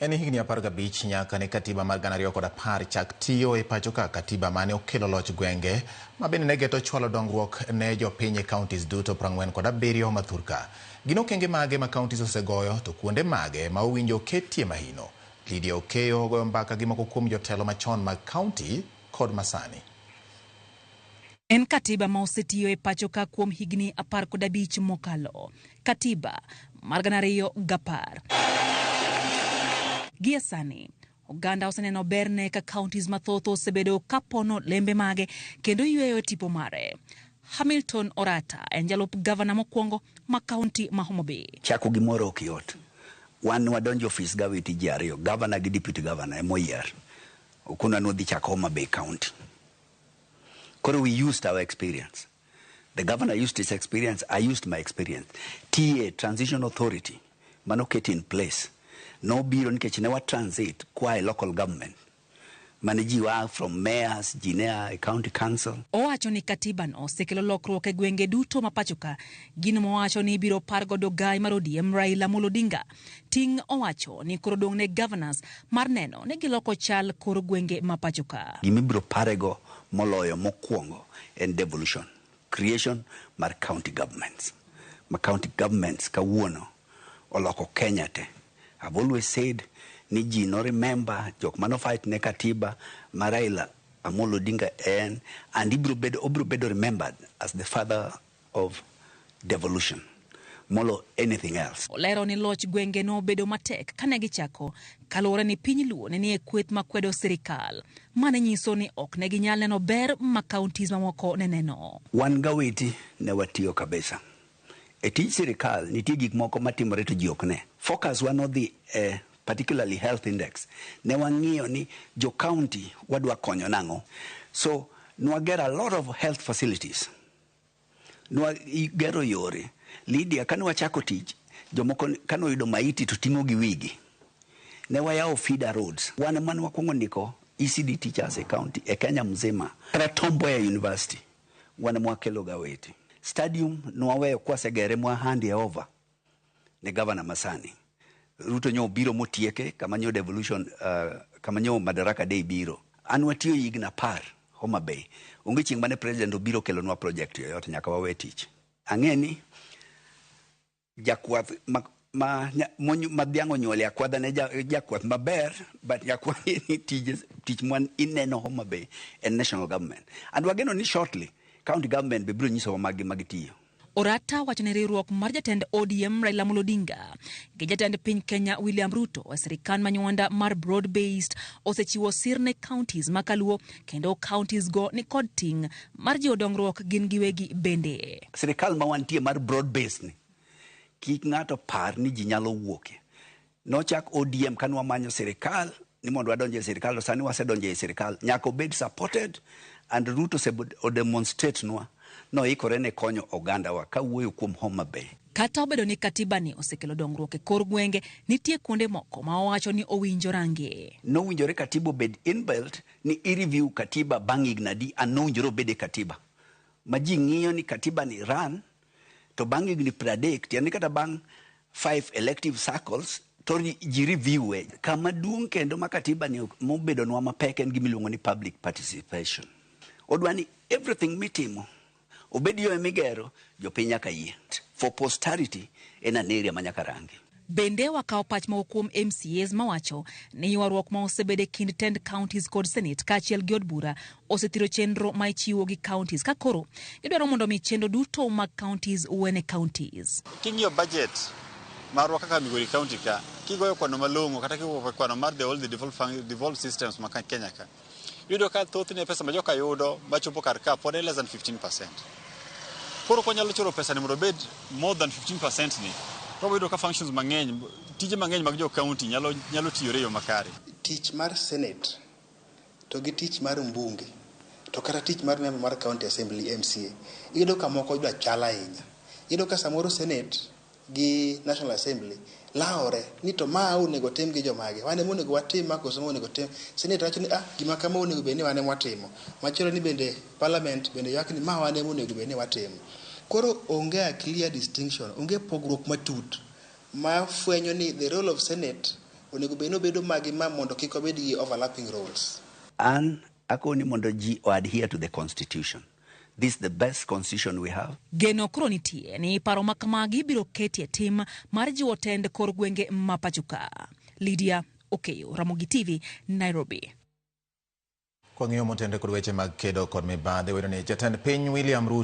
En higni 15 nyaka ne katiba mar 2010 chak tiyo e pacho ka, katiba mane okelo loch gwenge ma bende ne geto chwalo dongruok ne jopiny e counties duto 47 ma thurka. Gin okenge mage ma counties osegoyo to kuonde mage ma owinjo oketie mahino? Lydia Okeyo ogoyo mbaka gi moko kuom jotelo machon mag county kod masani. En katiba ma osetiyo e pacho ka kuom higni 15 mokalo. Katiba mar 2010. Gie sani, oganda oseneno berne ka counties mathoth osebedo kapono lembe mage kendo yweyo e tipo mare. Hamilton Orata en jalup gavana mokwongo ma kaunti ma Homa Bay. Chako gimoro ok yot. Wan wadonjo ofis gawiti ji ariyo, governor gi deputy governor emoyier. Okonwa ni wadhi chako Homa Bay County. Koro we used our experience. The governor used his experience, I used my experience. TA, Transition Authority, manoket in place, nobiro nikech ne wa transit koa e local government. Mane ji wa from mayors, ji ne a e county council. Owacho ni katiba no osekelo lokruok e gwenge duto ma pacho ka. Gino mowacho ni ibiro par godo gai mar ODM Raila Amolo Odinga. Ting' owacho ni koro dong' ne governors mar neno ni giloko chal kor gwenge ma pacho ka. Gima ibiro parego moloyo mokwongo en devolution, creation mar county governments. Ma county governments kawuono oloko Kenya te. I've always said ni ji no remember jok mano fight ne katiba ma Raila Amolo Odinga en, and ibiro bedo, obiro bedo remembered as the father of devolution molo anything else. Olero ni loch gwenge nobedo matek kane gichako kaluwore ni piny Luo ne nie kweth makwedo sirikal. Mane nyiso ni ok ne ginyal neno ber ma counties mamoko ne neno. Wan gawiti ne watiyo kabisa. E tij sirikal nitie gik moko matimore to ji ok ne. Focus wa nodhi e particularly health index. Ne wang'iyo ni jo county wadwa konyo nang'o. So nwagero a lot of health facilities. Nwagero yore. Lydia, kane wachako tich, jomoko kane oyudo maiti to ting'o gi wigi. Ne wayawo feeder roads. Wan ema ne wakwongo ndiko ECD teachers e county, e Kenya mzima. Kata Tom Mboya University, wan ema wakelo gaweti. Stadium nwaweyo kwasegere mwa hand over ne governor masani. Ruto nyo obiro motieke kama nyo devolution, kama nyo Madaraka Day biro. An watiyo higni 10 Homa Bay. Onge chieng' mane president obiro kelonwa project yoyote nyaka wawe tich. Ang'e ni jakwath ma dhiang' onyuole akwadha ne jakwath maber, but jakwath ni tije, tich mwan ineno Homa Bay en national government. And wageno ni shortly county government be biro nyisowa magi magitiyo. Orata wacho ni riwruok mar jatend ODM Raila Amolo Odinga gi jatend piny Kenya William Ruto e sirikal manywanda mar broad based osechiwo sir ne counties ma kaluo kendo counties go ni kod ting' mar jiwo dongruok gin giwegi bende. Sirikal ma wantie mar broad based ni kik ng'ato par ni ji nyalo wuoke. Nochak ODM kane wamanyo sirikal ni mondo wadonje e sirikal, to sani wasedonjo e sirikal. Nyaka obed supported, and Ruto osedemonstrate nwa noikore ne konyo ogandawa kawuoyo kuom Homa Bay. Kata obedo ni katiba ni osekelo dongruok e kor gwenge, nitie kuonde moko ma owacho ni owinjo rangi. Nowinjore katiba obed inbuilt ni i-review katiba bang' higni adi, and nowinjore obed e katiba. Ma ji ng'iyo ni katiba ni run, to bang' higni 30, tiende ni kata bang' 5 elective cycles, to ji review e. Kama duong' kendo ma katiba ni mobedonwa mapek en gima iluongo ni public participation. Odwa ni everything mitimo, obed yo migero, jopiny nyaka yie. For posterity, en an area ma nyaka rangi. Bende wakawo pach moko kuom MCAs mawacho ni ywaruok ma osebedo e kind tend counties kod Senate kaachiel gi od bura osethiro chenro ma ichiwo gi counties ka koro gidwaro mondo mi chenro duto mag counties wene counties. King'iyo budget marwa kaka Migori County ka, kigoyo kwano malong'o kata kigoyo kwano mar the all the devolved systems ma Kenya ka, iyudo ka thothne pesa ma joka yudo machopo kar ka pod en less than 15%. Koro kwanyalo choro pesa ni mondo obed more than 15% ni, to wayudo ka functions mang'eny, tije mang'eny mag jo county nyalo tiyore e yo makare. Tich mar Senate to gi tich mar mbunge to kata tich mar member mar County Assembly MCA, iyudo ka moko dwa chal ahinya. Iyudo ka samoro Senate gi National Assembly lawore ni to ma onego tim gi jomage, wan ema onego watim ma koso ma onego tim. Senate wacho ni gima kama onego bed ni wan ema watimo. Machielo ni bende Parliament bende ywak ni ma wan ema onego bed ni watimo. Koro onge a clear distinction, onge pogruok matut ma fwenyo ni the role of Senate Onego bed ni obedo magi ma mondo kik wabed gi overlapping roles. An akoni mondo ji adhere to the constitution. This is the best constitution we have. Geno koro nitie ni paro ma kamagi biro ketie tim mar jiwo tend kor gwenge ma pacho ka. Lydia Okeyo, Ramogi TV, Nairobi. Kwang'iyo motenre kod weche mag kedo kod mibadhi, wayudo ni jatend piny William Ruto